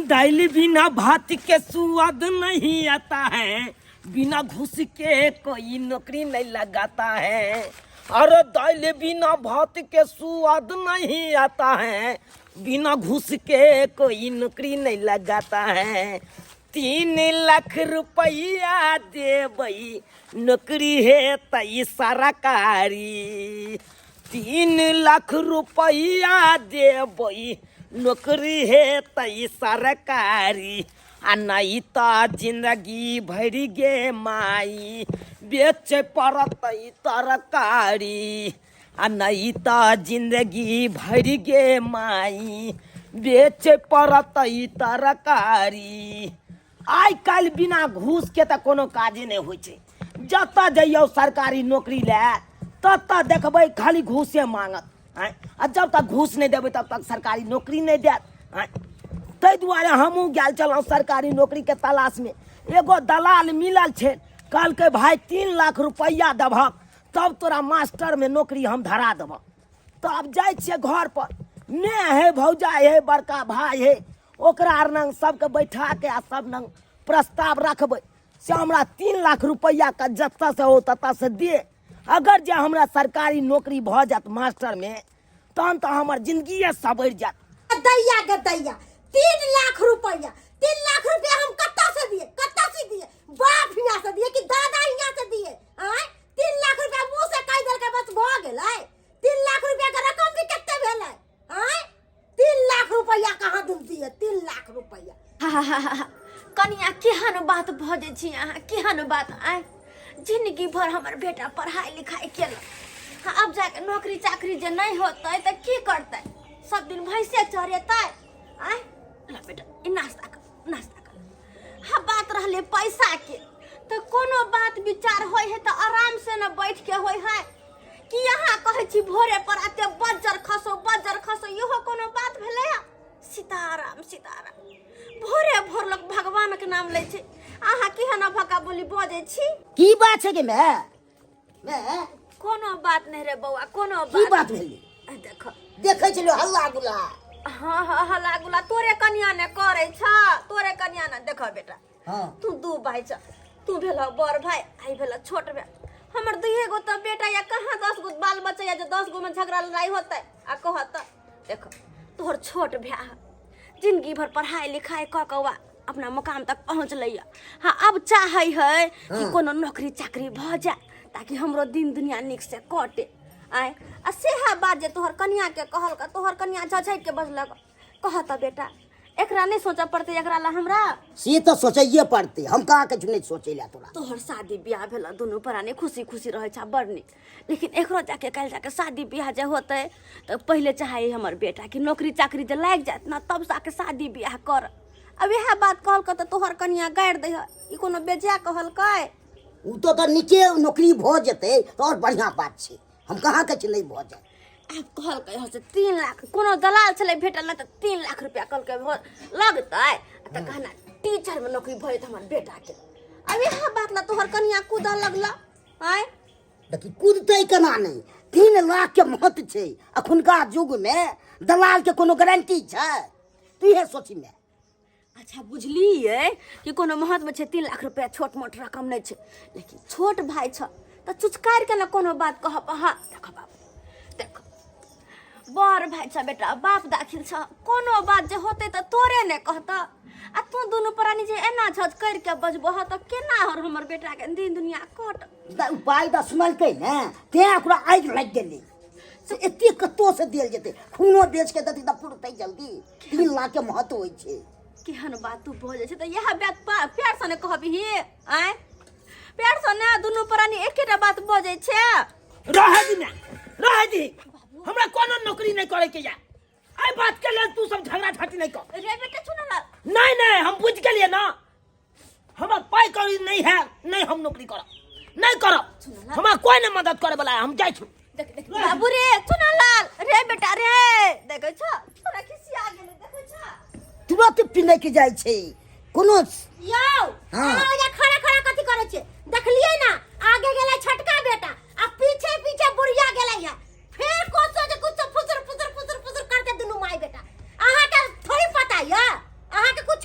दाल बिना भात के स्वाद नहीं आता है, बिना घूस के कोई नौकरी नहीं लगाता है। अरे दाल बिना भात के स्वाद नहीं आता है, बिना घूस के कोई नौकरी नहीं लगाता है। 3 लाख रुपया देबई नौकरी है तई सरकारी, 3 लाख रुपया देबई नौकरी है तई सरकारी, आ नहीं तऽ जिंदगी भरि गे माई बेचे पड़तै तरकारी, आ नहीं तऽ जिंदगी भरि गे माई बेचे पड़तै तरकारी। आइ काल्हि बिना घूसके तऽ कोनो काजे नहि होइ छै। जतऽ जइयौ सरकारी नौकरी लए, ततऽ देखबै खाली घूसे मांगत। आँय, आ जब तक घूस नहि देबै तब तक सरकारी नौकरी नहि देत। आँय, ताहि दुआरे हमहूँ गेल छलहुँ सरकारी नौकरीके तलाशमे। एगो दलाल मिलल छै, कहलकै भाय 3 लाख रुपैआ देबहक तब तोरा मास्टरमे नौकरी हम धरा देबह। तऽ आब जाइ छियै घर पर, ने हे भौजाइ हे, बड़का भाय हे, ओकरा आर नंग सबके बैठा के आ सब नंग प्रस्ताव रखबै से हमरा 3 लाख रुपैआके जतऽ से हो ततऽ से दे। अगर जे हमरा सरकारी नौकरी भऽ जायत मास्टरमे, तहन तऽ हमर जिंदगिए सवरि जायत। दैया गे दैया, 3 लाख रुपया, 3 लाख रुपया हम कत्ता से दिए, कत्ता से दिए? बाप हियाँ से दिए कि दादा हियाँ से दिए? आय, 3 लाख रुपया मुंह से कह देलकै, बस भऽ गेलै? 3 लाख रुपया के रकम भी कते भेलै? आय, 3 लाख रुपया कहाँ दूर दिए, 3 लाख रुपया? कनिया, केहन बात बजै छी अहाँ, केहन बात? आय, जिंदगी भर हमर बेटा पढ़ाई लिखाई केलक। हाँ, अब जाके नौकरी चाकरी जे नहीं होतै तऽ की करतै? सब दिन भैंसे चरेतै? आय ला बेटा, ई नाश्ता कर, नाश्ता कर। हाँ, बात रहले पैसा के, तऽ कोनो बात विचार होइ है तऽ आराम से न बैठ के होइ है कि यहाँ कहै छी भोरे पर एते बज्जर खसो, बज्जर खसो, इहो कोनो बात भेलै? सीताराम सीताराम। भोरे भोर लोग भगवान के नाम लै छै, अहाँ केहन भका बोली बजै छी? की बात छै गे माय, माय? कोनो बात नहीं रे बौआ, कोनो की बात। बात भेलै? देख। देखै छलियौ हल्ला गुल्ला। हाँ, हल्ला गुल्ला तोरे कनिया ने करै छ, तोरे कनिया ने। देख बेटा, तू दू भाई छ, तू भेल बड़ भाई, आई भेल छोट भाई। हमर दुइये गो तऽ बेटा या, कहाँ 10 गो बाल बच्चा या जे 10 गो में झगड़ा लड़ाई होतै? आ कहत, देख, तोहर छोट भाय जिंदगी भर पढ़ाई लिखाई कऽ कऽ वा अपना मुकाम तक पहुँचलै। हाँ, अब चाहै है कि कोनो नौकरी चाकरी भऽ जाए ताकि हमरो दिन दुनिया नीक से कटे। आय, आ सेहा बात जे तोहर कनिया के कहलक, तोहर कनिया झझकि के बजलक। कहत बेटा, एकरा नहीं सोचऽ पड़तै एकरा ला हमरा? से तऽ सोचैए पड़तै, हम कहाँ किछु नहि सोचै लए तोरा। तोहर शादी बियाह भेल, दुनू प्राणी खुशी खुशी रहै छ, बड़ नीक। लेकिन एकरो जाके काल्हि जाके शादी बियाह जे होतै तऽ पहिले चाहे हमर बेटा कि नौकरी चाकरी जे लागि जायत ने, तब जाके शादी बियाह कर। अब इएह बात कहलक तऽ तोहर कनिया गारि दै है, ई कोनो बेजा कहलकै? ओ तऽ नीके नौकरी भऽ जेतै तऽ आओर बढ़िआँ बात छै, हम कहाँ कहै छी नहि भऽ जाए। आब कहलकै हँ से 3 लाख, कोनो दलाल छलै भेटल नहि, तऽ 3 लाख रुपया कहलकै लगतै आ तऽ कहना टीचरमे नौकरी भऽ जेतै हमर बेटाके। अब इएह बात ला तोहर कनिया कूदऽ लगल। आँय? देखी, कूदतै केना नहि? 3 लाख के महत्व छै अखुनका युगमे, दलालके कोनो गारंटी छै? तू इहे सोची मे। अच्छा, बुझलियै कि कोनो महत्व छै, 3 लाख रुपया छोट मोट रकम नहि छै। लेकिन छोट भाई छ तऽ चुचकारि के ने कोनो बात कहब। हाँ, देख बाबू, देख, बड़ भाई छ बेटा, बाप दाखिल छ, कोनो बात जे होतै तऽ तोरे ने कहतऽ। आ तू दुनू प्राणी जे एना झज करि के बजबह तऽ केना हर हमर बेटा के दिन दुनिया कट? तऽ उपाय तऽ सुनलकै ने, तें ओकरा आगि लागि गेलै से एते कतौ से देल जेतै, खूनो बेच के देतै तऽ पुरतै जल्दी। 3 लाख के महत्व होइ छै। केहन बात तू बजै छै? तऽ इएह बात प्यार से ने कहबही? आँय, प्यार से ने दुनू प्राणी एकेटा बात बजै छै। रहै दी ने, रहै दी, हमरा कोनो नौकरी नहि करे के या। एहि बात के लेल तू सब झगड़ा झाटी नहि कर। रे बेटा, सुन ना। नहीं नहीं, हम बुझ गेलिए ना, हमरा पाई कौड़ी नहीं है, नहीं हम नौकरी करब, नहीं करब। हमरा कोई नहीं मदद करे वाला है, हम जाइ छी। देख देख बाबू रे, चुना लाल रे, बेटा रे, देखै छ, तोरा खिसिया गेलै, देखै छ? तुरंत पिनक जाइ छै कोनो। यौ। हाँ। अहाँ ओजा खड़ा खड़ा कथी करै छियै? देखलियै ना, आगे गेलै छोटका बेटा आ पीछे पीछे बुढ़िया गेलै है। फेर कोसो जे कुछ फुसर फुसर फुसर फुसर करते दुनू माय बेटा। अहाँ के थोड़ी पता ये? अहाँ के कुछ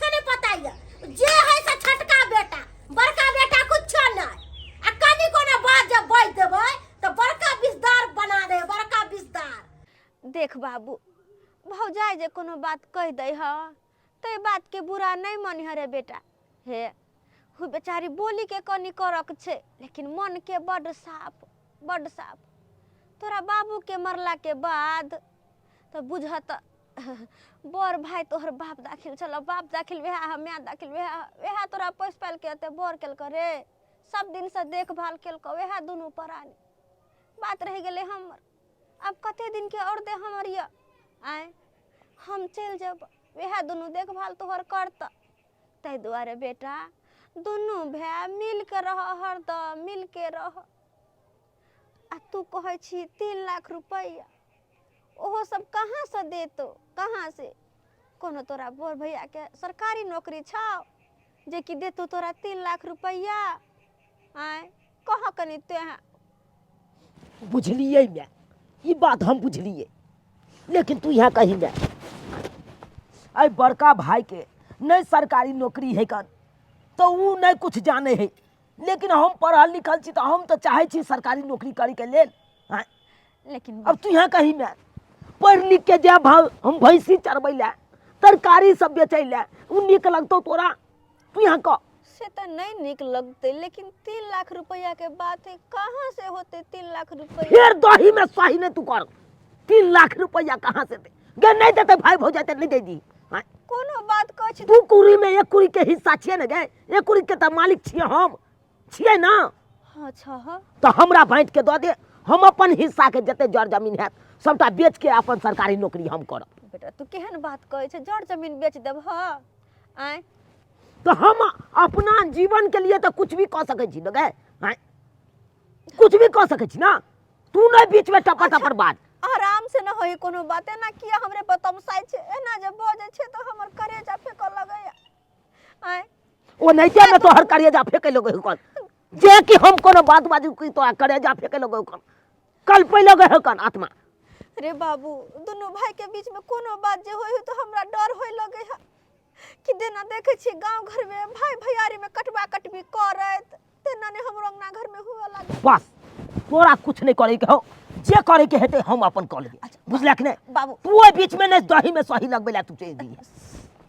बाबू भौजाइ जे कोनो बात कहि दै ह ताहि बातके बुरा नहि मानिह रे बेटा हे हु बेचारी बोलीके कनि करक छै लेकिन मनके बड्ड साफ बड्ड साफ तोरा बाबूके मरलाके बाद तऽ बुझह तऽ बड़ भाय तोहर बाप दाखिल छलऽ बाप दाखिल वएह हऽ माय दाखिल वएह हऽ वएह तोरा पोसि पालि के एते बड़ केलकऽ रे सब दिनसँ देखभाल केलकऽ वएह दुनू प्राणी बात रहि गेलै हमर आब कते दिनके आओर दे हमर यऽ आँय हम चलि जेब वएह दुनू देखभाल तोहर करतऽ ताहि दुआरे बेटा दुनू भाय मिलके रह हरदम मिलके रह आ तू कहै छी 3 लाख रुपैआ ओहो सब कहाँसँ देतौ कहाँसँ कोनो तोरा बड़ भैयाके सरकारी नौकरी छौ जेकि देतौ तोरा 3 लाख रुपैआ आँय कह कनि तोँ। बुझलियै माय, ई बात हम बुझलियै, लेकिन तू यहाँ कही माय, एहि बड़का भाईके नहि सरकारी नौकरी है कन तऽ ओ नहि कुछ जाने है, लेकिन हम पढ़ल लिखल छी तऽ हम तऽ चाहै छी सरकारी नौकरी करैके लेल। आँय, लेकिन अब तू यहाँ कही माय, पढ़ि लिख के जायब हम भैंसी चरबै लए, तरकारी सब बेचै लए, ओ नीक लगतौ तोरा? तू यहाँ कह। से तऽ नहि नीक लगतै, लेकिन 3 लाख रुपैआके बात है, कहाँ से होतै 3 लाख रुपैआ? फेर दही में सही नहीं तू कर। 3 लाख रुपया कहाँ से दे गे? नहीं देते भाई भौजाई नहीं दे दी। हाँ? कोनो बात कहै छी। 2 कुरी में 1 कुरी के हिस्सा छियै ने गे? 1 कुरी के तऽ मालिक छियै हम, छियै ना? हाँ, छह। तऽ हमरा बाँटि के दऽ दे, हम अपन हिस्सा के जते जर जमीन हैत सबटा बेच के अपन सरकारी नौकरी हम करब। बेटा, तू केहन बात कहै छै? जर जमीन बेच देबह? आँय? तऽ हम अपना जीवन के लिए तऽ कुछ भी कऽ सकै छी ने गे? आँय, कुछ भी कऽ सकै छी ना? तू नहीं बीच में टपर टपर बात। आराम से न होई कोनो बात, एना किया हमरे पर तमसाइ छै? एना जे बजै छै तऽ हमर करेजा फेकऽ लगैया। आँय? ओ नहीं में तोहर करेजा फेंके लगै हन जे कि हम कोनो बात बाजू कि तोरा करेजा फेंके लगै हन, कलपै लगै हन आत्मा। रे बाबू, दुनू भाई के बीच में कोनो बात जे होय तो हमरा डर होय लगे है कि जेना देखे छी गांव घर में भाई भैयारी में कटवा कटबी करैत, तेना ने हमरो अंगना घर में हुए लगे। बस, तोरा कुछ नहीं करे के हो, जे करे के हेतै हम अपन कऽ लेबै, बुझलक ने? बाबू। तू ओहि बीच में नहीं दही में सही लगबै ला तू चलि दिहे,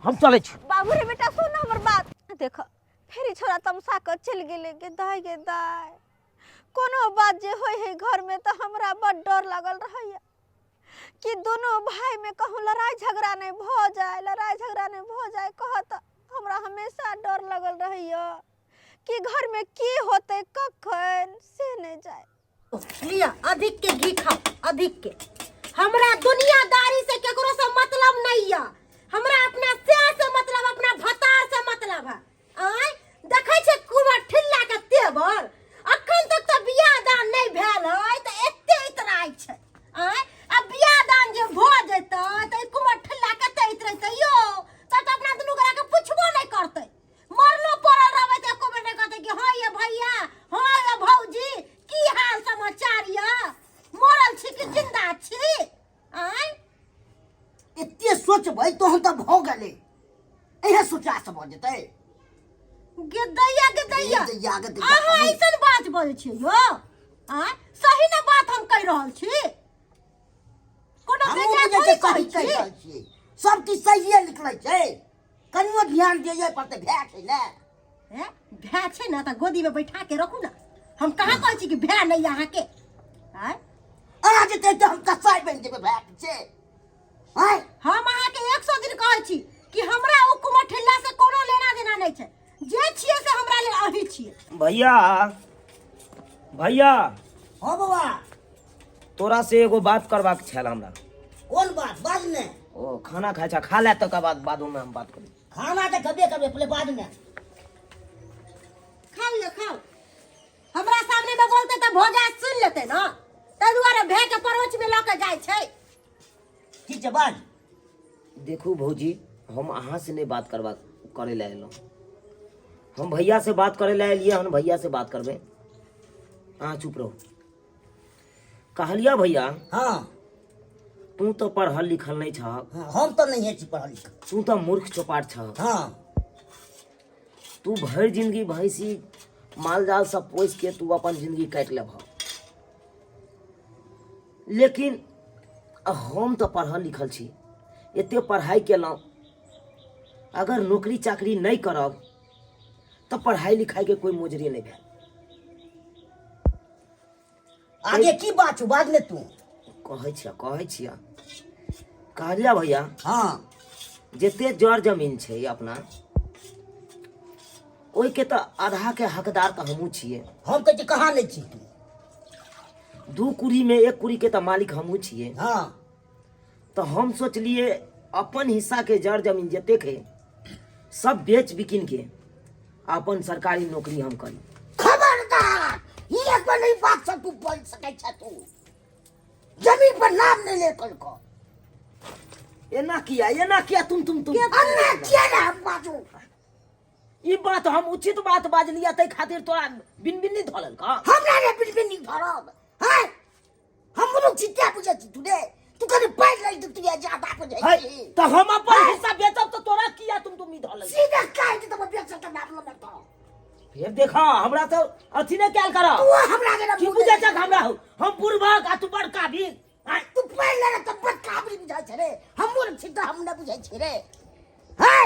हम चलै छी। बाबू रे बेटा, सुन हमर बात। देख, फेर ई छोरा तमसा कऽ चलि गेलै। गे दाय, गे दाय, कोनो बात जे होइ है घर में तऽ हमरा बड डर लागल रहैया कि दुनू भाई में कहूँ लड़ाई झगड़ा नहीं भऽ जाए, लड़ाई झगड़ा नहीं भऽ जाए। कहत हमरा हमेशा डर लगल रहैया कि घर में की होतै कखन से नहीं जाए। लिया, अधिक के घी खाओ, अधिक के। हमरा दुनियादारी से केकरो से मतलब नहीं है। हमरा अपना शेर से मतलब, अपना भतार से मतलब है। आय देखै छै कुमर ठिल्ला के तेवर, अखन तक तऽ बियाह दान नहीं भेल है तऽ एते इतराइ छै। आय, आ बियाह दान जे भऽ जेतै तऽ ई कुमर ठिल्ला कते इतरेतै यौ? तब तऽ अपना दुनू गोरा के पुछबो नहीं करतै। मरलो पड़ल रहबै तऽ एको बेर नहि कहतै कि हँ ये भैया, हँ ये भौजी, की हाल समाचार यऽ, मरल छी कि जिंदा छी? आँय? एते सोचबै तहन तऽ भऽ गेलै, इहे सोचा से भऽ जेतै? गे दैया, गे दैया। गे दैया, गे दैया। अहाँ ऐसन बात बजै छियै यौ? आँय, सही ने बात हम कहि रहल छी? कोनो हमहूँ बेजा बुझै छियै थोड़ी सही कहै कहि छी। रहल छियै, सब किछु सहिए निकलै छै, कनियो ध्यान दियै पड़तै, भए छै ने। हे, भाय छै ने तऽ गोदीमे बैठा के रखू ने। हम कहाँ कहै छी कि भाय नहि यऽ अहाँके? आँय? अहाँ जे कहै हम कसाई बनि जेबै भाय छै। आँय? हम अहाँके 100 दिन कहै छी कि हमरा ओ कुमरठिल्ला से कोनो लेना देना नहि छै। जे छियै से हमरा लेल अहीं छियै। भैया, भैया। हाँ बौआ। तोरा से एगो बात करबाक छल हमरा। कोन बात? बाज ने। ओ खाना खाइ छ, खा ले, तकर बाद बादोमे हम बात करी। खाना तऽ खबे करबै, पहिले बाद में। खाउ ये, खाउ। हमरा सामने में बोलते तऽ भोजा सुन लेते ना, ताहि दुआरे भे के परोछ में लऽ के जाइ छै। ठीक छै, बाज। देखू भौजी, हम अहाँ से नहीं बात करबा करे लए एलहुँ, हम भैया से बात करे लए एलियै हन, भैया से बात करबै, अहाँ चुप रहू। कहलिया भैया। हाँ। तू तो पढ़ल लिखल नहीं छह। हाँ, हम तऽ नहीं छी पढ़ल लिखल। तू तो मूर्ख चौपाट छह। हाँ। तू भरि जिंदगी भैंसी माल जाल सब पोसि के तू अपन जिंदगी काटि लेबह, लेकिन आ हम तऽ पढ़ल लिखल छी, एते पढ़ाइ केलहुँ, अगर नौकरी चाकरी नहि करब तऽ पढ़ाइ लिखाइके कोइ मोजरे नहि भेल। आगे की बात छौ, बाज ने तू। कहै छियै, कहै छियै, कहलिया भैया। हाँ। जते जर जमीन छै अपना, ओहिके तऽ आधाके हकदार तऽ हमहूँ छियै। हम कहै छी कहाँ लै छी तू? 2 कुड़ी में 1 कुड़ी के तऽ मालिक हमहूँ छियै। हाँ। तऽ हम सोचलिए अपन हिस्सा के जर जमीन जतेक है सब बेच बिकिन के अपन सरकारी नौकरी हम करी। खबरदार, ई एक बार नहीं बात सब तू बोल सकै छ। तू जमीन पर नाम नहीं ले कल को। एना किया, एना किया तुम तुम तुम अन्ना किया ना हम बाजू? ई बात हम उचित बात बाजलिया, तै खातिर तोरा बिन बिन नहीं धरल का? हमरा रे बिन बिन नहीं धरल है। हम मुरुख छी क्या बुझै छी तू रे? तू कनि पढ़ लै तू ज्यादा बुझै है, छी। तऽ हम अपन हिस्सा बेचब तऽ तोरा किया तुम तुम नहीं धरल? सीधे काटि देबो, बेचब तऽ मामलो में तो फिर देखा हमरा तो अथी नहीं कैल कर। तू हमरा के की बुझै छक हमरा? हम बुढ़बक आ तू बड़का भी। आय, तू पढ़ ले तऽ बड़ काबिल बुझै छै रे। हम मूर्ख छी तऽ हम नहि बुझै छी रे। है,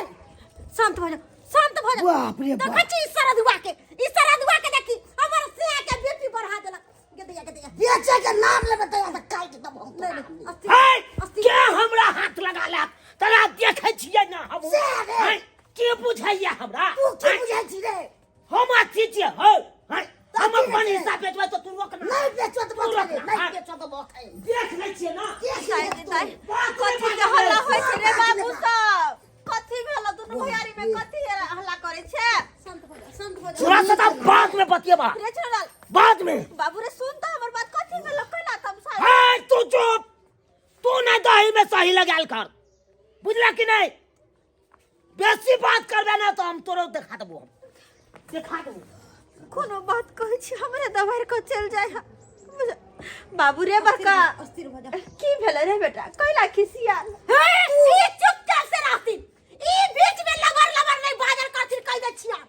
शांत भऽ जाओ, शांत भऽ जाओ। बाप रे बाप। देखै छी ई सरदुआ के, ई सरदुआ के देखी, हमर सिया के बीपी बढ़ा देलक। गे दैया, गे दैया। बेचे के नाम लेबे तऽ यहाँ काटि देबो हम। नहीं नहीं, अस्थिर। है, अस्थिर। के हमरा हाथ लगा लेत? तोरा देखै छियै ना हम। से रे। है, के बुझैया हमरा? तू की बुझै छी रे? हम अथी छियै हौ। है, हम अथी अपन छियै। हिस्सा बेचबै तऽ तू रोकना। नहीं बेचो तऽ तू बक रोकना। नहीं हाँ। बेचो तऽ बक है। देख लै छियै ना। देख दाइ, ले तू। दाइ, बात नहि कथी के बाजबै। हल्ला होइ छै रे बात बाबू नहि। सब? कथी भेल? दुनू भैयारी में कथी हल्ला करै छै? शांत भऽ जाओ, शांत भऽ जाओ। तोरा से तऽ बाद में बतियेबा। रे छोड़ल। बाद में। बाबू रे, सुन तऽ हमर बात, कथी भेल? कैला तमसा? है, तू चुप। तू ना दही में सही लगायल कर, बुझला कि नहीं? बेसी बात करबे ना तो हम तोरो देखा देबो, हम देखा देबो। कोनो बात कहै छी, हमरे दबारि कऽ चलि जाइ है। बाबू रे बड़का, अस्थिर भऽ जाओ। की भेलै रे बेटा? कैला खिसियाल? हे, ई चुपचाप से रहथिन, ई बीच में लबर लबर नहीं बाजल करथिन, कह दै छिया।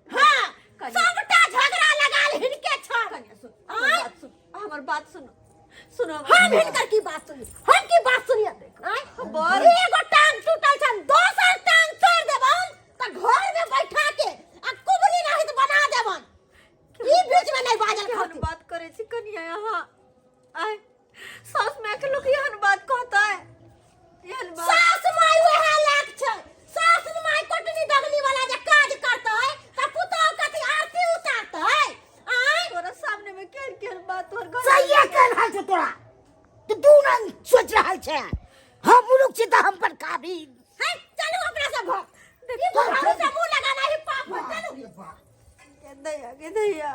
हां, कनिया। सबटा झगड़ा लगाल हिनके छन। कनिया सुन, हमर आँय? बात सुन, हमर बात सुन, सुनो। हम हिनकर की बात सुनी? हम की बात सुनिए? आँय? बड़ एगो टांग टूटल छन, दोसर टांग तोड़ देबन त घर में बैठा के आ कुबरी रहित बना देबन। ई बीच में नहीं बाजल केहन करथिन। बात करै छी कनिया अहाँ? आय, सास माय के लोक एहन बात कहतै? एहन बात सास माय वएह लायक छै। सास माय कोटनी दगनी वाला जे काज करतै त पुतोह कथी आरती उतारतै? आँय? तोरा सामने में केहन केहन बात तोहर घर सहिए कह रहल छौ तोरा। तू दू रंग सोच रहल छै। हम मुरुख छी तऽ हम पर काबिल। है, चलू अपना सब घर। ई बुढ़ाऊ से मुंह लगाना ही पाप है, चलू। गे दैया, गे दैया,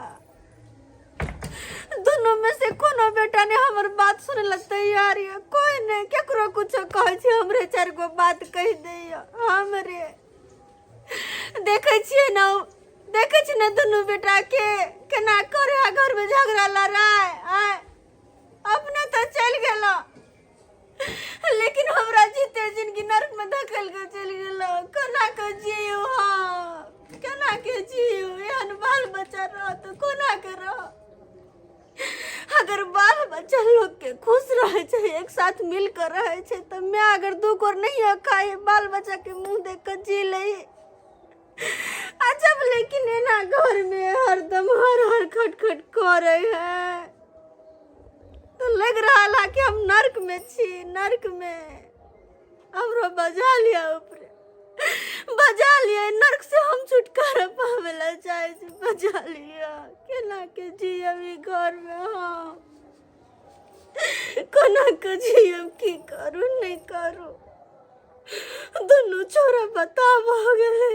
दुनू में से कोनो बेटा ने हमर बात सुने ला तैयार ये कोई नहीं। केकरो कुछो कहै छी, हमरे चारि गो बात कहि दैया। हमरे देखै छियै ने, देखै छी ने दुनू बेटा के केना करे है घर में झगड़ा लड़ाई। आय, अपने तो चलि गेलो, लेकिन हमरा जीते जिंदगी नरक में धकेल के चलि गेलो। कोना के जियू हम? केना के जियू? एहन बाल बच्चा रह तो कोना के रह? अगर बाल बच्चा लोग के खुश रहे छै, एक साथ मिल कर रहे छै, तऽ माय अगर दू कोर नहीं खाए, बाल बच्चा के मुंह देख के जी ले अजब। लेकिन एना घर में हरदम हर हर खट खट करे है तो लग रहा है कि हम नर्क में छी, नर्क में। हमरो बजा लिया, ऊपरे बजा लिया। नर्क से हम छुटकारा पावेला चाहे छी, बजा लिया। केना के जियब ई घर में हम? कोना के जियब? की करू, नहीं करू? दुनू छोरा बता भऽ गेलै।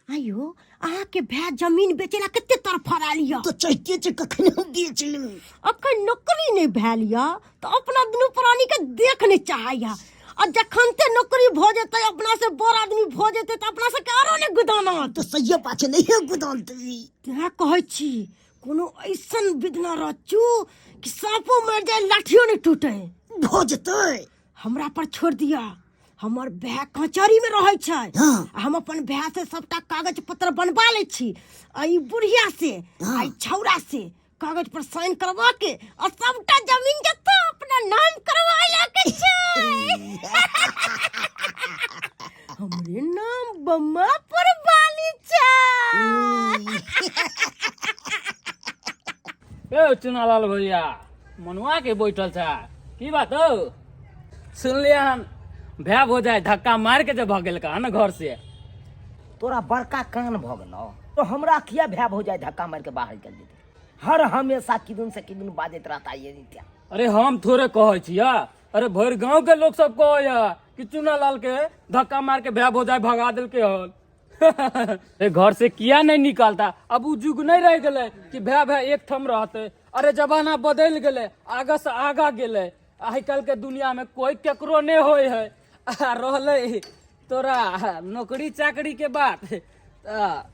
आइयो अहाँके भाय जमीन बेचेला कते तड़फड़ायल यऽ। तऽ चाहिते छै कखन हम बेच लू। अखन नौकरी नहि भेल यऽ तऽ अपना दुनू प्राणी के देख नहि चाहैया, आ जखन ते नौकरी भऽ जेतै, अपना से बड़ आदमी भऽ जेतै, तऽ अपना सबके आरो नहि गुदानत। तऽ सहिए बात छै, नहिए गुदानतै। तेँ कहै छी कोनो ऐसन विधना रचू कि साँपो मरि जाए, लाठियो नहि टूटे। भऽ जेतै। हमरा पर छोड़ दिया। हमर भाय कचहरी में रहै छै। हाँ। आ हम अपन भाय से सबटा कागज पत्र बनवा लै छी, आ ई बुढ़िया से, आ ई छौड़ा से कागज पर साइन करवा के और सबटा जमीन जत्था अपना नाम करवा ला के छै। हमरे नाम बम्मा पर बाली छै। ए चुनालाल भैया, मनुआ के बैठल छा, की बात हो? सुनलियै हन भय हो जाए धक्का मार के जब भऽ गेल का न घर से। तोरा बड़का कान भऽ गेलौ तो हमरा किया भय हो जाए धक्का मार के बाहर निकल जेतै? हर हमेशा किदन से किदन बाजैत रहता ये नित्या। अरे हम थोड़े कहै छियै, अरे भरि गांव के लोग सब कहैया कि चुनालाल के धक्का मार के भय हो जाए भगा देलकै हन। ए घर से किया नहीं निकलता? अब उ जुग नहीं रह गेलै कि भय भय एक ठम रहते। अरे जमाना बदलि गेलै, आगा से आगा गेलै। आइ काल्हि के दुनिया में कोई केकरो नहीं होय है। आ रहलै तोरा नौकरी चाकरी के बात, त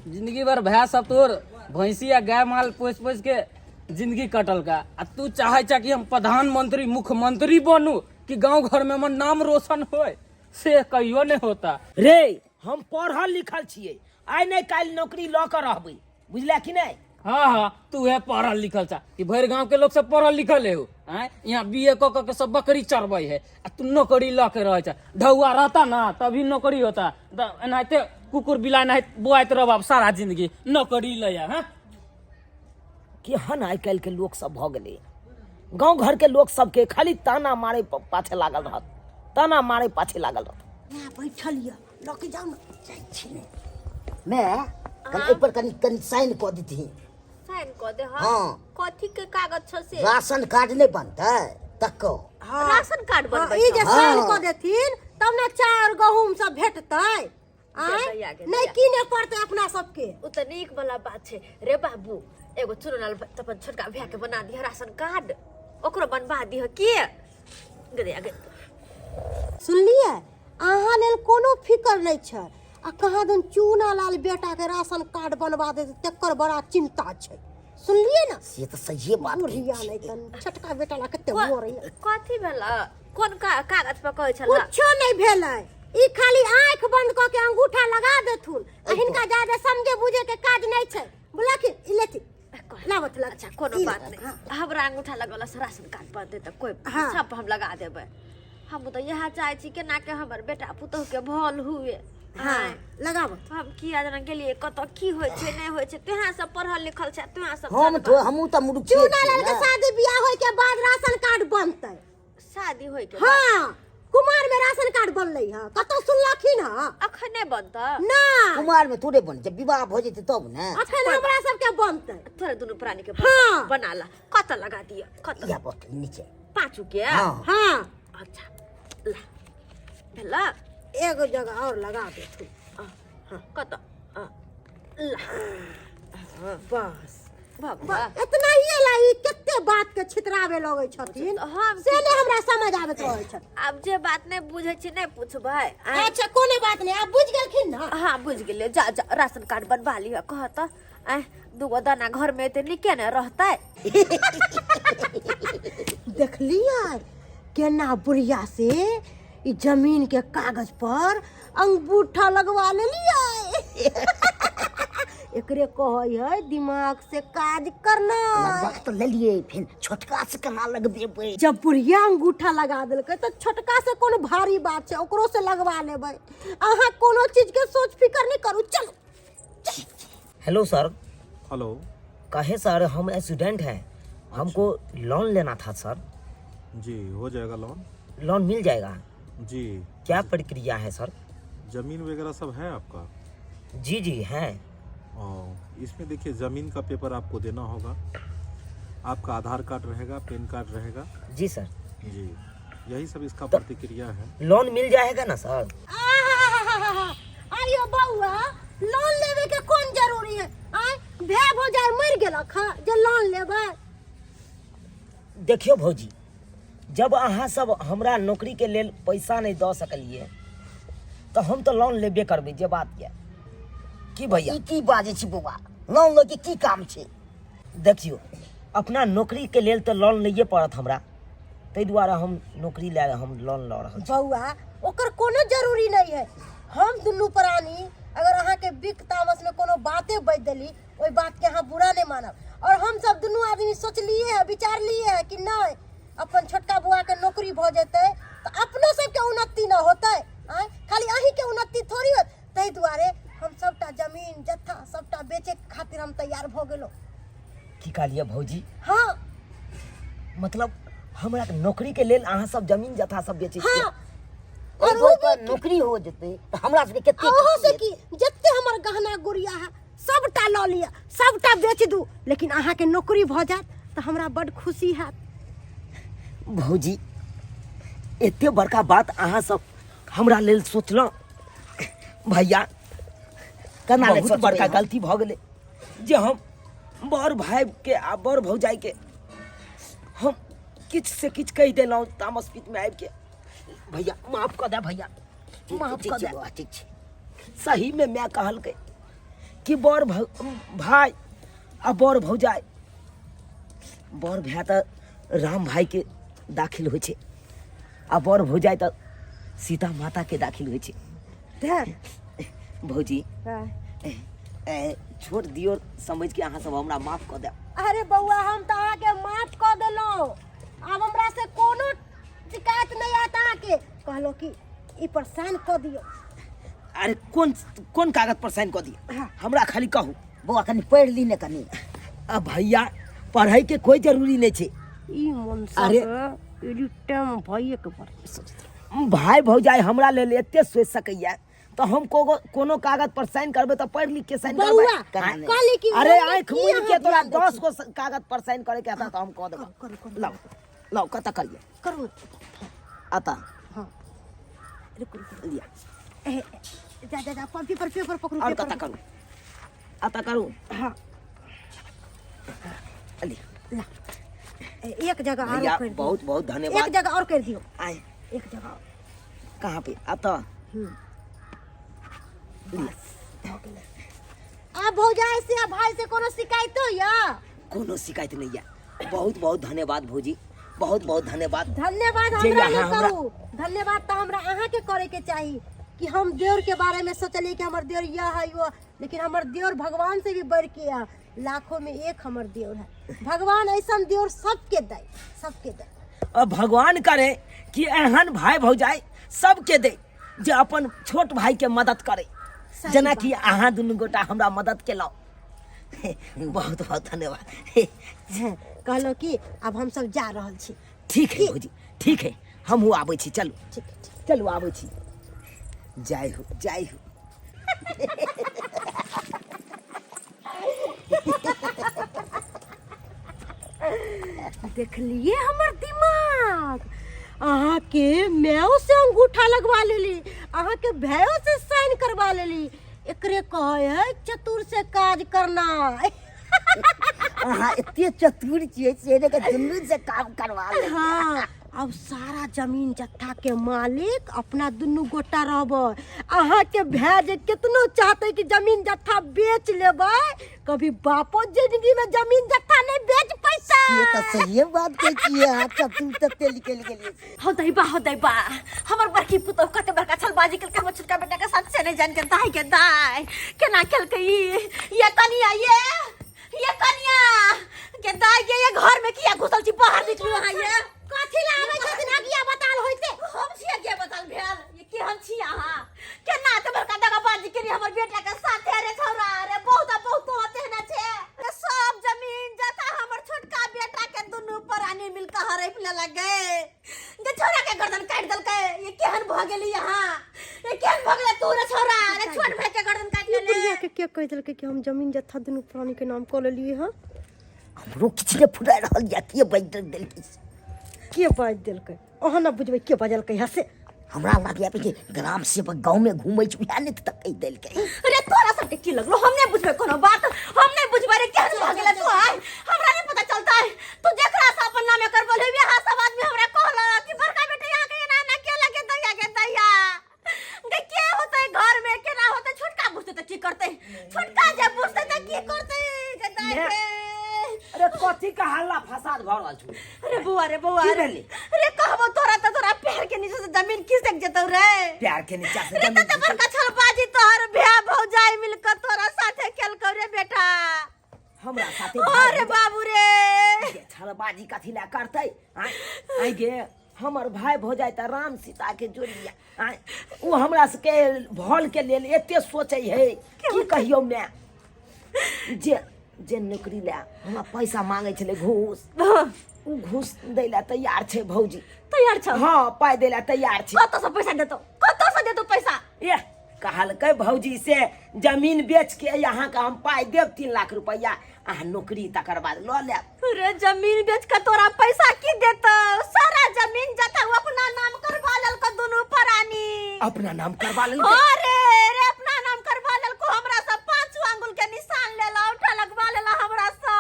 जिंदगी भर भय सब तोर भैंसी आ गाय माल पोसि पोसि के जिंदगी कटल का, आ तू चाहे छा कि हम प्रधानमंत्री मुख्यमंत्री बनू कि गांव घर में हमर नाम रोशन होय, से कहियो नहीं होता। रे हम पढ़ल लिखल छियै, आइ नहि काल्हि नौकरी लऽ कऽ रहबै, बुझला कि नहि? हाँ हाँ, तू है पढ़ल लिखल छा कि भरि गांव के लोग सब पढ़ल लिखल है? आँय, यहाँ बी ए कऽ कऽ के सब बकरी चरबै है आ तू नौकरी लऽ के रहै छा। ढौआ रहता ना तभी नौकरी होता, तऽ एनाहिते कुकुर बिलाइ एनाहिते बोआइत रहब सारा जिंदगी नौकरी लैया। हाँ केहन आइ काल्हि के लोक सब भऽ गेलै, गाँव घर के लोक सबके खाली ताना मारे पाछे लागल रहत, ताना मारे पाछे लागल रहत। यहाँ बैठल यऽ, लऽ के जाउ ने। जाइ छी ने मैं, कनि एहि पर कनि कनि साइन कऽ दितही। साइन कऽ दे? हाँ। कथी के कागज छ से? राशन कार्ड नहि बनतै तको। हाँ। राशन कार्ड बनबै ई जे छौ? साइन हाँ। कऽ देथिन तब ने चाउर गहूम सब भेटतै। आँय, दैया गे, नहि दैया। कीने पड़तै अपना सबके। ओ तऽ नीक वाला बात छै रे बाबू। एगो चुनलाल अपन छोटका भैया के बना दिह राशन कार्ड, ओकरो बनवा दिह के गे गे। सुनलियै, अहाँ लेल कोनो फिकर नहि छै आ कहाँ दन चूना लाल बेटा के राशन कार्ड बनवा देतै तकर बड़ा चिंता छै, सुनलियै ने? से तऽ सहिए बात कहै बुढ़िया छी। नहि तऽ छोटका बेटा ला कते मरैया। कथी भेल? कोन कागज पर कहै छल? कुछो नहि भेलै, ई खाली आँखि बंद कऽ के अंगूठा लगा देथुन आ हिनका ज्यादा समझे बुझे के काज नहि छै। बुलखिन, ई लेथिन, लाबथ लग। अच्छा, कोनो बात नहि, हमरा अंगूठा लगौला से राशन कार्ड बनतै तऽ कोइ हाँ। सब हम लगा देबै। हम तऽ इएह चाहै छी केना के हमर बेटा पुतोह के भल हुए। हाँ। आँय। लगाबथ। हम किया जना गेलियै, कतऽ की होइ छै नहि होइ छै, तुहाँ सब पढ़ल लिखल छै, तुहाँ सब हम जनबा। तो हमहूँ तऽ मूर्खे चूना छी लाल के ने। शादी बियाह होय के बाद राशन कार्ड बनतै। शादी होय के बाद? हाँ, कुमार में राशन कार्ड बनलै हँ, कतौ सुनलखिन हँ? अखन नहि बनतै ना। कुमार में थोड़े बन, जब विवाह भऽ जेतै तब ने। अखन हमरा सबके बनतै। तोरा दुनू प्राणी के हाँ। बना ला। कतऽ लगा दिअ, कतऽ? इएह बटन नीचे। पाँचू के? हाँ। हाँ। अच्छा, ला भेला। एगो जगह और लगा देथुन। हाँ, कतऽ? ला। बस। भऽ गेल। इतना ही ला ई कते बात के छितरावे लगै छथिन हम से नहि हमरा समझ आबैत रहै छै। आब जे बात नहि बुझै छी नहि पूछबै आँय? अच्छा, कोनो बात नहि, आब बुझि गेलखिन ने। हाँ, बुझि गेलियै। जा जा, राशन कार्ड बनवा लिअ। कह तऽ आँय, दूगो दाना घर में एते नीके ने रहतै। देखलियै केना बुढ़िया से ई जमीन के कागज पर अंगूठा लगवा लेलियै? एकरे कहै है दिमाग से काज करना। लगवा तऽ लेलियै, फेर छोटका से केना लगबेबै? जब बुढ़िया अंगूठा लगा देलकै तऽ छोटका से कोनो भारी बात छै? ओकरो से लगवा लेबै। अहाँ कोनो चीज के सोच फिकर नहि करू, चलू। Hello sir. हेलो। कहे सर, हम स्टूडेंट हैं, हमको लोन लेना था सर। जी, हो जाएगा लोन। लोन मिल जाएगा? जी। क्या प्रक्रिया है सर? जमीन वगैरह सब है आपका? जी जी, है। और इसमें देखिए, जमीन का पेपर आपको देना होगा, आपका आधार कार्ड रहेगा, पैन कार्ड रहेगा। जी सर। जी, यही सब इसका प्रतिक्रिया है। लोन मिल जाएगा ना सर? आहाहाहा, आइयो बौआ, लोन लेवे के कोन जरूरी है? आय, भे भौजाई मरि गेलक हँ जे लोन लेबै? देखियो भौजी, जब अहाँ सब हमरा नौकरी के लेल पैसा नहीं दऽ सकलिए तऽ हम तऽ लोन लेबे करबै, जे बात यऽ की भैया? ई की बाजै छी बौआ, लोन लऽ के की काम छै? देखियो, अपना नौकरी के लेल तऽ लोन लैए पड़त हमरा, ताहि दुआरे हम नौकरी लए हम लोन लऽ रहल छी। बौआ, ओकर कोनो जरूरी नहीं है। हम दुनू प्राणी अगर अहाँके बिक तामस में कोनो बाते बाजि देली, ओहि बात के अहाँ बुरा नहीं मानब और हम सब दुनू दुनू आदमी सोचलिए है, विचारलिए है कि नहीं अपन छोटका बुआ के नौकरी भऽ जेतै तऽ अपनो सबके उन्नति न होतै। आँय, खाली अहीँके उन्नति थोड़ी होत। ताहि दुआरे हम सबटा जमीन जत्था सबटा बेचे के खातिर हम तैयार भऽ गेलहुँ। की कहलियै भौजी? हाँ। मतलब हमरा के नौकरी के लेल अहाँ सब जमीन जथा सब बेचै छियै? हाँ। और और पर नौकरी हो जेतै तऽ हमरा सबके कते ओहो से की जते हमर गहना गुड़िया है सबटा लऽ लिअ, सबटा बेच दू, लेकिन अहाँके नौकरी भऽ जायत तऽ हमरा बड खुशी हैत। भौजी, एते बड़का बात अहाँ सब हमरा लेल सोचलहुँ। भैया, केना नहि बहुत सोचबै बड़का हम? गलती भऽ गेलै जे हम बड़ भाई के आ बड़ भौजाई के हम किछु से किछु कहि देलहुँ तामस पीत में आबि के। भैया माफ कऽ दे, भैया माफ ठीक कऽ छै दे। बौआ, ठीक छै। सही में माय कहलकै कि बड़ भाई आ बड़ भौजाई, बड़ भाय तऽ राम भाई के दाखिल होइ छै आ बड़ भौजाई तऽ सीता माता के दाखिल होइ छै। भौजी, छोट दियो समझ के अहाँ सब हमरा माफ कऽ देब। अरे बौआ, हम तऽ अहाँके माफ कऽ देलहुँ, आब हमरा से कोनो शिकायत नहि आयत। अहाँके कहलहुँ कि ई पर साइन कऽ दियौ। अरे कोन कोन कागज पर साइन कऽ दियौ? हमरा खाली कहू। बौआ कनि पढ़ि ली ने कनि। आ भैया, पढ़ै के कोई जरूरी नहीं छै। ई मन अरे। एनी टाइम भाइये के बारे में सोचैत रहू। भाई भौजाई हमरा लेल एते सोचि सकैया तऽ हम कोनो कागज पर साइन करबै तऽ पढ़ि लिख के साइन करबै। बौआ, आँय? कहली कि अरे मम्मी आँखि की मुनि के अहाँ तोरा ध्यान दै 10 छी? गो कागज पर साइन करे के हेतै तऽ हम कऽ देबै। करू, करू। लाउ, लाउ, कतऽ करियै? करू। अतऽ। हाँ। रुकू, रुकू। लिअ। ए, जा जा जा, पेपर पेपर पकड़ू। आओर पेपर कतऽ करू? अतऽ करू? हाँ। लिअ। ला। ए, एक जगह आरो भैया कर दियौ। बहुत बहुत धन्यवाद। एक जगह और कर दियौ। आय। एक जगह और। कहाँ पे? अतऽ। आब भौजाई से आ भाई से कोनो शिकायत होइया? कोनो शिकायत नहीं है। बहुत बहुत धन्यवाद भौजी, बहुत बहुत धन्यवाद। धन्यवाद जे हमरा यहाँ नहीं हमरा- करू, धन्यवाद तो हमरा अहाँ के करे के चाही कि हम देवर के बारे में सोचलिए कि हमर देवर यह है वो, लेकिन हमर देवर भगवान से भी बढ़ के है, लाखों में एक हमर देवर है। भगवान ऐसा देवर सबके दे, सबके दे। और भगवान करे कि एहन भाई भौजाई सबके दे जे अपन छोट भाई के मदद करे, सही जेना बात। कि अहाँ दुनू गोटा हमरा मदद केलहुँ। बहुत बहुत धन्यवाद। कहलहुँ कि आब हम सब जा रहल छी। ठीक है भौजी, ठीक है, हमहूँ आबै छी। चलू। ठीक है, ठीक। चलू, आबै छी। जय हो, जय हो। देखलिए हमर दिमाग, अहाँके मायो से अंगूठा लगवा लेली, अहाँके भाइयो से साइन करवा लेली। एकरे कहै है चतुर से काज करना। अहाँ एते चतुर छियै से ने के दुनू से काम करवा ले। हाँ, अब सारा जमीन जत्था के मालिक अपना दुनू गोटा रहबै। अहाँके भाय जे कितनो चाहते कि जमीन जत्था बेच लेबै, कभी बापो जिंदगी में जमीन जत्था नहीं बेच पैसा। ये तऽ सहिए बात कहै छियै, अहाँ चतुर तते निकलि गेलियै। हो दैबा, हो दैबा, हमर बड़की पुतोह कते बड़का छलबाजी केलकै हमर छोटका बेटा के साथ से नहीं जान के दाई के दाई केना केलकै ई। ये कनिया, ये कनिया के दाई के ये घर में किया घुसल छी? बाहर निकलू अहाँ। ये कथी ला आबै छथिन अगिया बताल होइते? हम छी अगिया बताल भेल? ये केहन छी अहाँ? केना ते बड़का दगाबाजी केली हमर बेटा के साथे? रे छौरा रे, बहुत बहुत होते ना छे। सब जमीन जथा हमर छोटका बेटा के दुनू प्राणी मिलकर हड़प लेलक गे। गे छौरा के गर्दन काटि देलकै। ये केहन भऽ गेली अहाँ? ये केहन भऽ गेलै तू रे छौरा? रे छोट भाई के गर्दन काटि लेले। बुढ़िया के के कहि देलकै कि हम जमीन जत्था दुनू प्राणी के नाम कऽ लेलियै हँ? हमरो किछु नहि फुरा रहल यऽ, के बाजि देलकै? के बाजि देलकै अहाँ न बुझबै के बजलकै हँ से। हमरा लागैया कि ग्राम सेवक गाँव में घूमै छै, उएह ने तऽ कहि देलकै। अरे तोरा सबके की लगलो हम नहीं बुझबै कोनो बात? हम नहीं बुझबै रे, केहन भऽ गेलै तू? आइ हमरा नहीं पता चलता है। तू जेकरा से अपन नामे करबल हेबी, अहाँ सब आदमी हमरा कहल कि बड़का बेटा यहाँ के एना एना के लगे दैया के दैया गे के होतै घर में, केना होतै? छोटका बुझतै तऽ की करतै? छोटका जे बुझतै तऽ की करतै गे दाइ गे? अरे कथी के हल्ला फसाद भऽ रहल छौ? अरे बौआ रे, बौआ की रे। भेलै? अरे कहबो तोरा तऽ तोरा पैर के नीचे से जमीन खिसक जेतौ रे। प्यार के नीचा से रे जमीन तते बड़का छलबाजी तोहर भैया भौजाई मिलकर तोरा साथे केलकौ रे बेटा। हमरा साथे? अरे बाबू रे। छलबाजी कथी लए करतै? आँय आँय गे, हमर भाय भौजाइ तऽ राम सीताके जोड़िया। आँय, ओ हमरा सबके भलके लेल एते सोचै है, की कहियौ माय। जे जे नौकरी लए हमरा पैसा मांगै छलै घूस, ओ घूस दै लए तैयार छै भौजी। तैयार छौ? हँ, पाइ दै लए तैयार छै। कतऽ से पैसा देतौ? कतऽ से देतौ पैसा? एह, कहलकै भौजी से जमीन बेच के अहाँके हम पाइ देब 3 लाख रुपैआ, अहाँ नौकरी तकर बाद लऽ लेब। रे, जमीन बेच के तोरा पैसा की देतौ? सारा जमीन जथा उ अपना नाम करवा लेलको दुनू प्राणी। अपना नाम करवा लेलकै? अरे रे, अपना नाम करवा लेलको। हमरा से पांचो आंगुल के निशान लेला, उठा लगवा लेला हमरा से।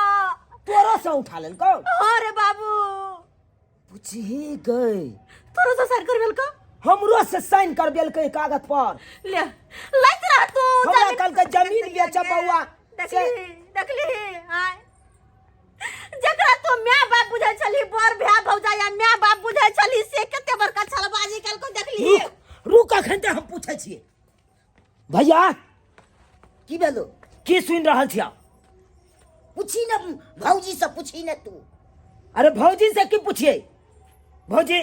तोरो से उठा लेलको? हाँ रे बाबू। पूछही गई, तोरो से साइन करबेलको? हमरो से साइन करबेलकै कागज पर। ले लैत रह तू। हमरा जमीन कहलकै जमीन बेचब बौआ। देखली, देखली? आय, जकरा तू my बाप बुझै छली, बर भाय भौजाइ या my बाप बुझै छली, से कते बड़का छलबाजी केलको, देखली? रुक रुक, अखन तऽ हम पूछै छियै। भैया, की भेलो? की सुनि रहल छियै? पूछी ने भौजी से, पूछी ने तू। अरे, भौजी से की पूछिए? भौजी,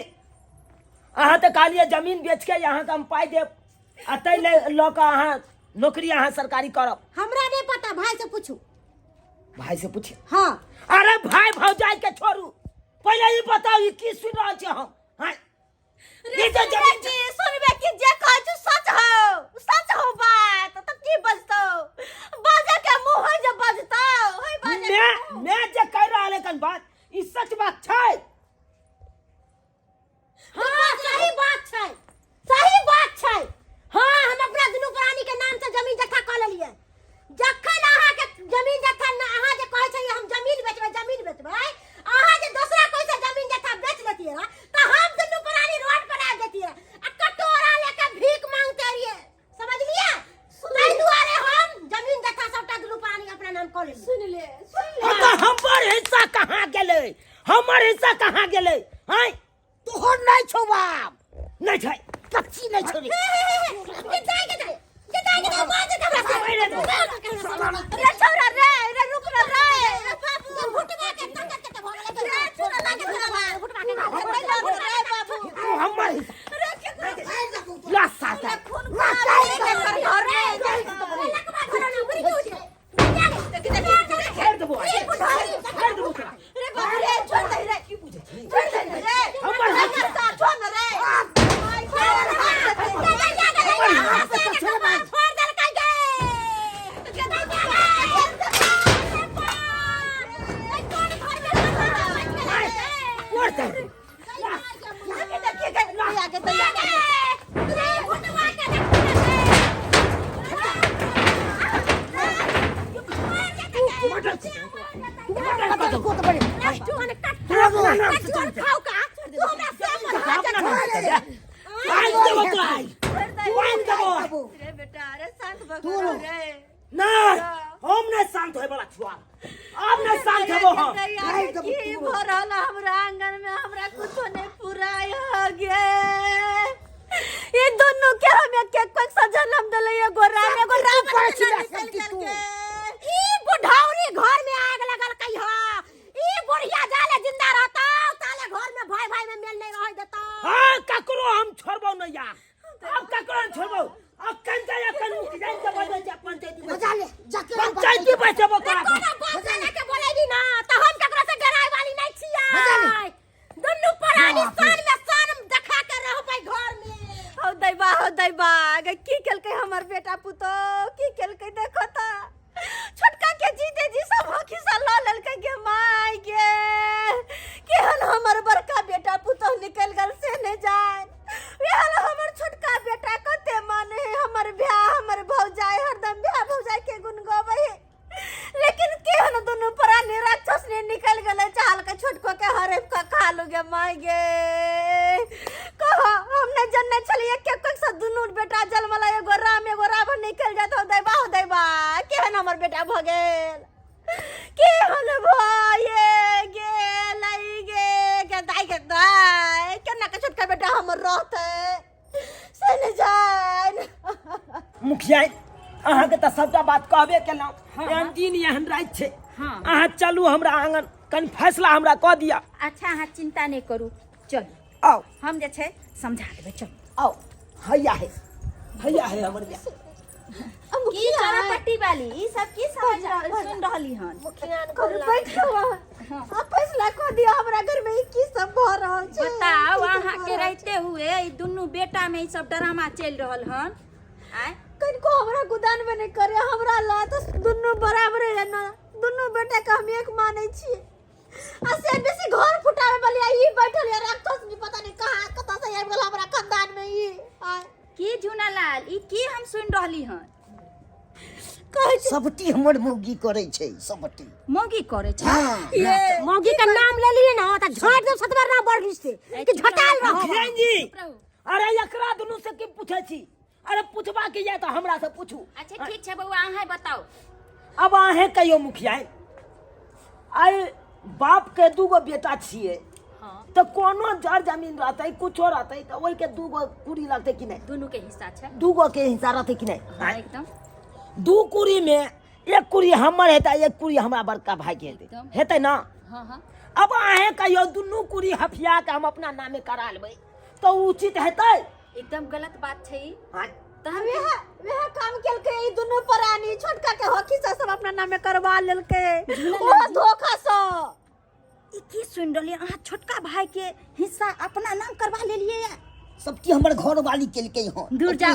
अहाँ तऽ कहलियै जमीन बेच के अहाँके हम पाइ देब आ ताहि लऽ कऽ अहाँ नौकरी अहाँ सरकारी करब। हमरा नहीं पता, भाई से पूछू। भाई से पूछिए? हाँ। अरे, भाई भौजाई के छोड़ू, पहिले ई बताउ, ई की सुनि रहल छी हम? हाँ? रे, ई जे सुनबे जमीन की, सुनबे की? जे कहै छु सच हो, सच हो बात। तऽ की बजतौ? बाजे के मुंह है जे बजतौ है बाजे के मैं मुंह। मैं जे कहि रहल एखन बात, ई सच बात छै? हाँ, सही बात छै, सही बात छै। हाँ, हम अपना दुनू प्राणी के नाम से जमीन जथा कऽ लेलियै। जखन अहाँके जमीन जथा न, अहाँ जे कहै छलियै हम जमीन बेचबै, जमीन बेचबै, अहाँ जे दोसरा कोइ से जमीन जथा बेच लेतियै रह तऽ हम दुनू प्राणी रोड पर आबि जैतियै आ कटोरा लेके भीख मांगते रहियै, समझलियै? ताहि दुआरे हम जमीन जथा सबटा दुनू प्राणी अपना नाम कऽ लेलियै। सुन ले, सुन ले। तऽ हमर हिस्सा कहाँ गेलै? हमर हिस्सा कहाँ गेलै? आँय? तोहर नहि छौ बाप। नहि छै? कच्ची नहि छौ रे। रे छौरा रे, रे रुक ना रे, रे बाबू, रे छौरा लागे तोरा मार, रे बाबू। तू हमर हिस्सा रे केकरो ला साता। खून खा ले एकर घर में। छोड़ देबो आइ, छोड़ देबो तोरा। रे बाबू रे, छोड़ दे रे, छोड़ दे रे। हमर हमर साथ छोड़ न रे। छोड़ दे। मर्डर छी तू, मर्डर कर दो। तोरा अपना नाम से जानते। अपना नाम से दे। आइ देबो तोरा आइ। तू आइ देबो। रे बेटा रे, शांत भऽ कऽ रे। नहीं, हम नहीं शांत होए वाला छुआ। अब नहीं शांत हेबो हम। की भऽ रहल है हमरा आंगन में? हमरा कुछो नहीं पुराय हो गे। ई दुनू के हम एक एक पग से जन्म देले, एगो राम एगो रावण करै छी के रे, निकल की तू? गेल। ई बुढ़ौरी घर में आग लगल कई ह। ई बुढ़िया जाले जिंदा रहता ताले घर में भाई भाई में मेल नहीं रह देता। हाँ, ककरो हम छोड़बो नहीं यार, अब ककरो हम छोड़बो। अखन जाय, अखन मुखिया के बजे जा पंचायती में। बजा ले जाके। पंचायती बैठेबो तोरा। कोनो बात से लेके बोलेबी ना त हम ककरो से डराय वाली नहीं छियै। दुनू प्राणी शान में शान देखा के रहबै घर में। हो दैबा, हो दैबा गे, की केलकै हमर बेटा पुतो? की केलकै? देखो त, छोटका के जीते जी सब हखिसा लऽ लेलकै। गे माय गे, केहन हमर बड़का बेटा पुतोह निकलि गेल से नहि जान। एहन हमर छोटका बेटा कते माने है हमर भाय हमर भौजाई, हरदम भाय भौजाई के गुण गबै है, लेकिन केहन दुनू प्राणी राक्षस ने निकल गेलै, चाल के छोटको के हरप के खा लू। गे माय गे, कह हम नहि जनने छलियै के से दुनू बेटा जन्मला, एगो राम एगो रावण निकल जात। हो दैबा, हो दैबा, केहन हमर बेटा भऽ गेल, केहन भए गेल गे? गे दाइ, गे दाइ, केना के छोटका बेटा हमर रहतै से नहि जान। मुखिया, अहाँके तऽ सबटा बात कहबे केलहुँ। एहन दिन एहन राति छै, अहाँ चलू हमरा आंगन। कनि फैसला हमरा कऽ दिअ। अच्छा, अहाँ चिंता नहि करू, चलू। आउ। हम जे छै समझा देबै, चलू। आउ, हैया हे, हैया हे हमर बियाह। की चौरापट्टी वाली ई सब की समझ रहल सुन रहली हन? करू बैठ आ फैसला कऽ दिअ, हमरा घर में ई की सब भऽ रहल छै? बताउ, की सब अहाँ भऽ के रहल रहते हुए ई दुनू बेटा में ई सब ड्रामा चलि रहल हन? आय। कनिको हमरा गुदान में नहि करे, हमरा ला तऽ दुनू बराबरे है ना, दुनू बेटा के हम एक मानै छियै। आ से बेसी घर फुटावे वाली आ ई बैठल या राक्षस नहीं, पता नहीं कहाँ कतऽ से आबि गेल हमरा खानदान में ई। आय। की झुनालाल, ई की हम सुन रहली हन? कहै छी सबटी हमर मौगी करै छै, सबटी मौगी करै छै। हँ। ये मौगी के नाम ले लिए ना त झाड़ देब सतबर ना बढ़ से कि झटाल रहो। मुखिया जी। चुप रहू। अरे एकरा दुनू से की पूछै छी? अरे पूछबा के या तऽ हमरा से पूछू। अच्छा ठीक छै बौआ, अहाँ बताउ। अब अहें कहियो मुखिया, आइ बाप के दूगो बेटा छियै तऽ कोनो जर जमीन रहतै, कुछो रहतै, तऽ ओहिके दूगो कुड़ी लगतै कि नहि? दुनू के हिस्सा छै। दूगो के हिस्सा रहतै कि नहि? हाँ, एकदम। दू कुड़ी में एक कुड़ी हमर हेतै, एक कुड़ी हमरा बड़का भाई के हेतै। एकदम। हेतै ना? हाँ हाँ। अब अहें कहियो, दुनू कुड़ी हफिया के हम अपना नामे करा लेबै तऽ उचित हेतै? एकदम गलत बात छै ई। हाँ। तहन वएह वएह काम केलकै ई दुनू प्राणी, छोटका के हकी से सब अपना नामे करवा लेलकै, ओ धोखा से। ई की सुनि रहलियै? अहाँ छोटका भाई के हिस्सा अपना नाम करवा लेलियै या? सबटी हमर घर वाली केलकै हन। दूर जा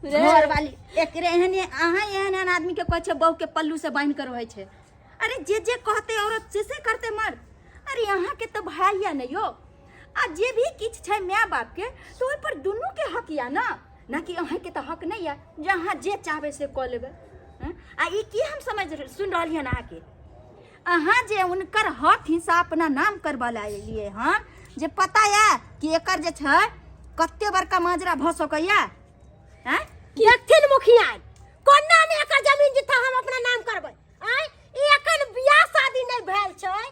घर वाली। एकरे एहने अहाँ एहन एहन आदमी के कहै छै बहू के पल्लू से बान्हि के रहै छै। अरे जे जे कहते औरत से से करते मर्द। अरे अहाँ के तऽ भाई या ने यो, आ जे भी किछु छै माय बाप के तऽ ओहि पर दुनू के हक या ना, ना कि अहाँ के तऽ हक नहि या जे अहाँ जे चाहबै से कऽ लेबै। हँ? आ ई की हम समझ सुनि रहलियै हन अहाँके? अहाँ जे हुनकर हक हिस्सा अपना नाम करबा लए एलियै हन, जे पता यऽ कि एकर जे छै कते बड़का माजरा भऽ सकैया? आँय? देखथिन मुखिया, कोना ने एकर जमीन जिथा हम अपना नाम करबै। आँय, ई एखन बियाह शादी नहि भेल छै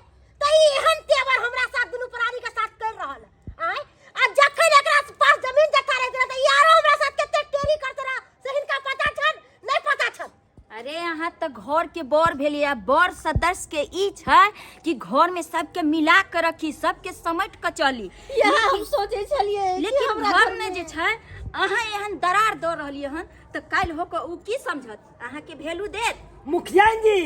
तऽ ई एहन तेवर हमरा साथ दुनू प्राणी के साथ कर रहल है। आँय, आ जखन एकरा पास जमीन जथा रहैत रहे तऽ ई आरो हमरा साथ कते टेरी करते रहे से हिनका पता छन? नहि पता छन। अरे अहाँ तऽ घर के बर भेलियै आ बर सदस्य के ई छै कि घर में सबके मिला के रखी, सबके समेट के चली। इएह हम सोचै छलियै कि लेकिन हमरा घर में जे छै अहाँ एहन दरार दऽ रहलियै हन तऽ काल्हि होके ओ की समझत? अहाँके वैल्यू देत? मुखिया जी,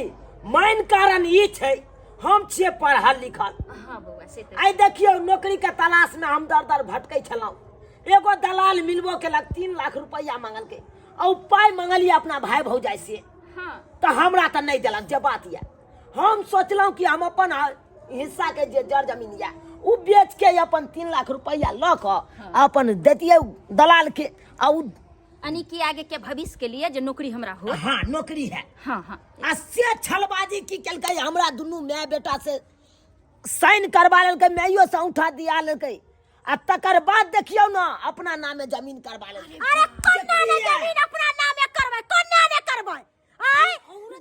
मेन कारण ई छै हम छियै पढ़ल लिखल। हाँ बौआ, से तऽ। आइ देखियौ, नौकरी के तलाश में हम दर दर भटकै छलहुँ, एगो दलाल मिलबो केलक, 3 लाख रुपैआ मांगलकै आ ओ पाइ मंगलियै अपना भाय भौजाइ से। हाँ। तऽ हमरा तऽ नहि देलक। जे बात यऽ, हम सोचलहुँ कि हम अपन हिस्सा के जे जर जमीन यऽ ओ बेच के अपन 3 लाख रुपैआ लऽ कऽ अपन दैतियै दलाल के आ ओ यानी कि आगे के भविष्य के लिए जे नौकरी हमरा हो। हाँ, नौकरी है। हाँ हाँ। आ से छलबाजी की केलकै, हमरा दुनू माय बेटा से साइन करवा लेलकै, माइयो से औंठा दिया लेलकै आ तकर बाद देखियौ ने अपना नामे जमीन करवा लेलकै। अरे कोना ने जमीन अपना नामे करबै, कोना ने करबै? आय,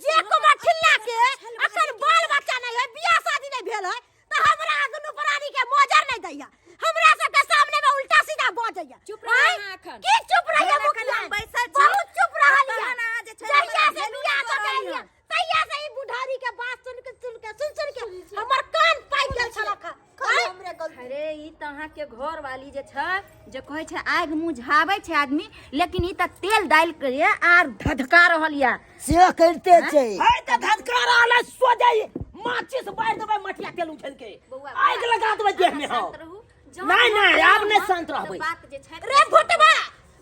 जे कुमार ठिल्ला के अखन बाल बच्चा नहीं है, बियाह शादी नहीं भेल है, तो हमरा दुनू प्राणी के मोजर नहीं दैया, हमरा सबके सामने में उल्टा सीधा बजैया। चुप रह आय, अहाँ एखन। की चुप रहिए एखन मुखिया? हम बैसल छी। बहुत चुप रहल तहन अहाँ जे छै जहिया हमरा से भेलू बियाह नहि कऽ के रहल एलियै हन। तहिया से ई बुढ़ारी के बात सुन के सुन के सुन सुन के हमर कान पाकि गेल छलक हँ। आय, अरे ई तऽ अहाँके घर वाली जे छै जे कहै छै आगि मुझाबै छै आदमी, लेकिन ई तऽ तेल डालि के आर धधका रहल यऽ। से करिते छै। है तऽ धधका रहल है, सो जाइ माचिस बारि देबै, मटिया तेल उछल के बौआ, आगि लगा देबै देह में। अहाँ हम शांत रहू। जँ नहीं, अहाँ नहीं, आब नहीं रहब, शांत तऽ रहबै। बात जे छै रे भुटबा,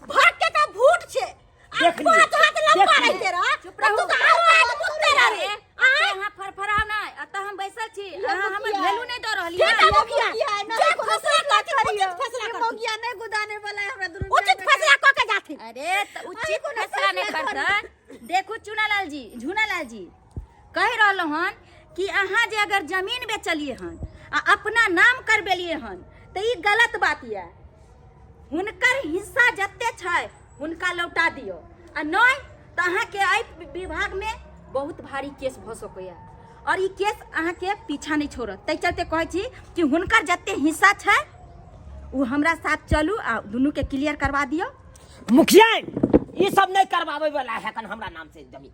भट के तऽ भूट छै। आ देख लियौ, पाँच हाथ लम्बा देख लियौ। रहिते रह चुप तऽ रहू। तू तऽ आरो आगि मुत्ते रह रे। अरे, अहाँ फरफराउ नहि, एतऽ हम बैसल छी, अहाँ हमर वैल्यू नहि दऽ रहलियै। ठीक है मुखिया, जे फैसला करथिन उचित फैसला करथिन। नहीं गुदाने वाला है हमरा दुनू। उचित फैसला कऽ के जाथिन। अरे तऽ उचित फैसला नहि करतै। देखू चुनालाल जी, झुनालाल जी कहि रहलहुँ हन कि अहाँ जे अगर जमीन बेचलियै हन आ अपना नाम करबेलियै हन तऽ ई गलत बात यऽ। हुनकर हिस्सा जते छै हुनका लौटा दियौ, आ नहि तऽ अहाँके एहि विभागमे बहुत भारी केस भऽ सकैए और ई केस अहाँके पीछा नहि छोड़त। ताहि चलते कहै छी कि हुनकर जते हिस्सा छै ओ हमरा साथ चलू आ दुनूके क्लियर करवा दियौ। मुखिया, ई सब नहि करवाबै वाला है हमरा नाम से जमीन।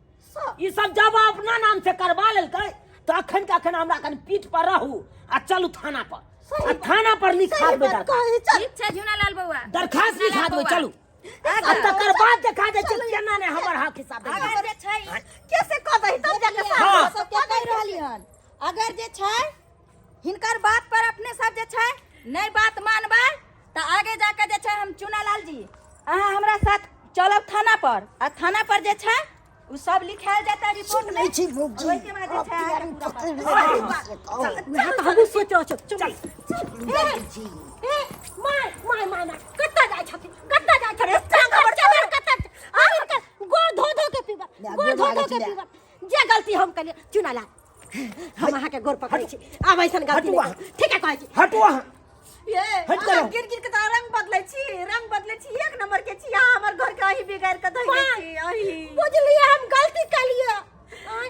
ई सब जब अपना नाम से करवा लेलकै तखन के अखन हमरा कनि पीठ पर रहू आ चलू थाना पर आ थाना पर लिखा देबै दरखास्त। ठीक छै झुनालाल बौआ। दरखास्त लिखा देबै, चलू आ तकर बाद देखा जाइ छै केना ने हमर हक हिसाब देबै। अगर जे छै कैसे कह दही तब जाके हाँ। सबके कहि रहली हन, अगर जे छै हिनकर बात पर अपने सब जे छै नहि बात मानबै तऽ आगे जाके जे छै हम चुनालाल जी अहाँ हमरा साथ चलब थाना पर आ थाना पर जे छै उ सब लिखायल जेतै रिपोर्ट में। सुनै छी भौजी। ओहिके बाद जे छै अहाँके पूरा बात। वएह तऽ हमहूँ सोचि रहल छी। चल ए my my my my, कतऽ जाइ छथिन, कतऽ जाइ छथिन? चल चल, कतऽ आ हिनकर गोड़ धो धो के पीबा, गोड़ धो धो के पीबा। जे गलती हम केलियै चुनालाल, हम अहाँके गोड़ पकड़ै छी, आब ऐसन गलती हटू नहि करब। ठीक है कहै छी। हटू अहाँ। ये हट अहाँ करो। गिर गिर के तऽ रंग बदलै छी, रंग बदलै छी, एक नंबर के छी अहाँ। हमर घर के अही बिगाड़ के धइले छी अही। बुझलियै, हम गलती केलियै। आँय,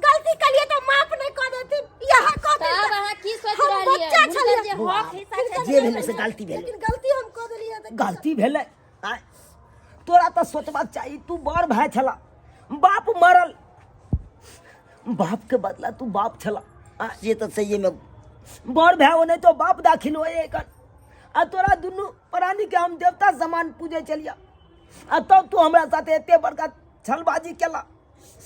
गलती केलियै तऽ माफ नहि कऽ देथिन? इएह कऽ तब देथिन। अहाँ की सोच हम रहलियै बच्चा हुनकर छलियै। जे हक हिस्सा छै? जे भेलै से गलती भेलै। लेकिन गलती हम कऽ देलियै तऽ गलती भेलै। आँय, तोरा तऽ सोचबाक चाही, तू बड़ भाय छला, बाप मरल, बाप के बदला तू बाप छला। आँय, से तऽ सहिए में बड़ भाय ओने तो बाप दाखिल होए एकर, आ तोरा दुनू प्राणी के हम देवता समान पूजे छलिया, आ तब तू हमरा साथे एते बड़का छलबाजी केला।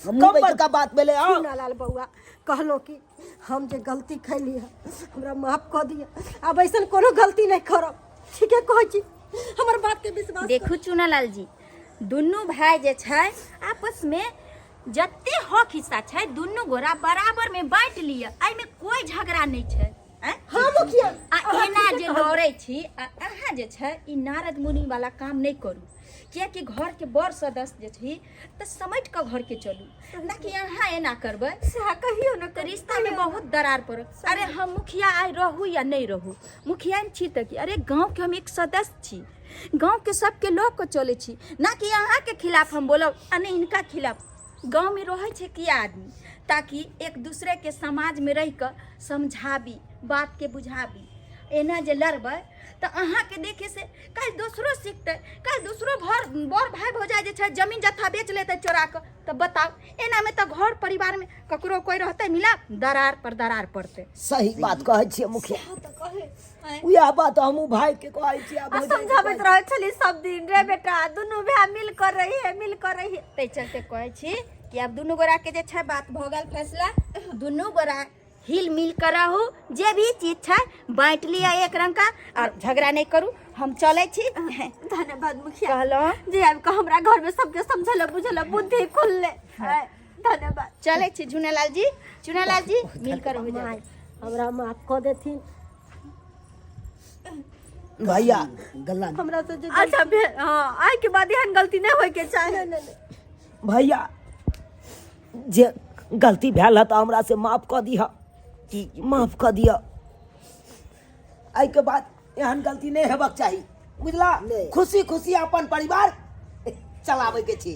हमहूँ कम बड़का बात भेलै? हाँ चुनालाल बौआ, कहलहुँ कि हम जे गलती खैली है हमरा माफ कऽ दिअ, आब ऐसन कोनो गलती नहि करब। ठीके कहै छी, हमर बात के विश्वास करू। देखू चुनालाल जी, दुनू भाय जे छै आपस में जते हक हिस्सा छै दुनू गोरा बराबर में बांटि लिअ, एहिमे कोई झगड़ा नहि छै। आँय? हाँ मुखिया, आ एना जे लड़ै छी आ अहाँ जे छै ई नारद मुनि वाला काम नहि करू, कियाकि घरके बड़ सदस्य जे छी तऽ समटि कऽ घरके चलू, ना कि अहाँ एना करबै। सएह कहियो ने तऽ रिश्तामे बहुत दरार पड़त। अरे हम मुखिया आइ रहू या नहि रहू, मुखिया छी तऽ की, अरे गाँवके हम एक सदस्य छी, गाँवके सबके लऽ कऽ चलै छी, ना कि अहाँके खिलाफ हम बोलब आ नहि हिनका खिलाफ। गाँवमे रहै छै कि आदमी ताकि एक दूसरेके समाजमे रहि कऽ समझाबी, बातके बुझाबी। एना जे लड़बै तऽ अहाँके देखे से काल्हि दोसरो सीखतै, काल्हि दोसरो भर बड़ भाय भौजाइ जे छै जमीन जथा बेच लेतै चोरा कऽ, तऽ बताउ एनामे तऽ घर परिवारमे ककरो कोइ रहतै मिलाप? दरार पर दरार पड़तै। सही बात कहै छियै मुखिया, उएह बात हमहूँ भाय के कहै छियै आ आ भौजाइ के। समझाबैत रहै छली सब दिन, रे बेटा दुनू भाय मिल कर रहिहे, मिल कर रहिहे। ताहि चलते कहै छी कि आब दुनू गोराके जे छै बात भऽ गेल फैसला, दुनू गोरा हिल मिल कर रहू, जे भी चीज छै बाँटि लिअ एक रंग का और झगड़ा नहि करू। हम चलै छी। धन्यवाद मुखिया। कहलहुँ जे आबि कऽ हमरा घर में सबके समझल बुझल बुद्धि खुलले। धन्यवाद। चलै छी झुनालाल जी, चुनालाल जी मिल कर हो जाए। हमरा माफ कऽ देथिन भैया। गल्ला हमरा से जे अच्छा हाँ, आइ के बाद एहन गलती नहीं होय के चाही। भैया, जे गलती भेल है तऽ हमरा से माफ कऽ दिह, माफ कऽ दिअ। एहिके बाद एहन गलती नहि हेबाक चाही, बुझला? नहि। खुशी खुशी अपन परिवार चलाबैके छै।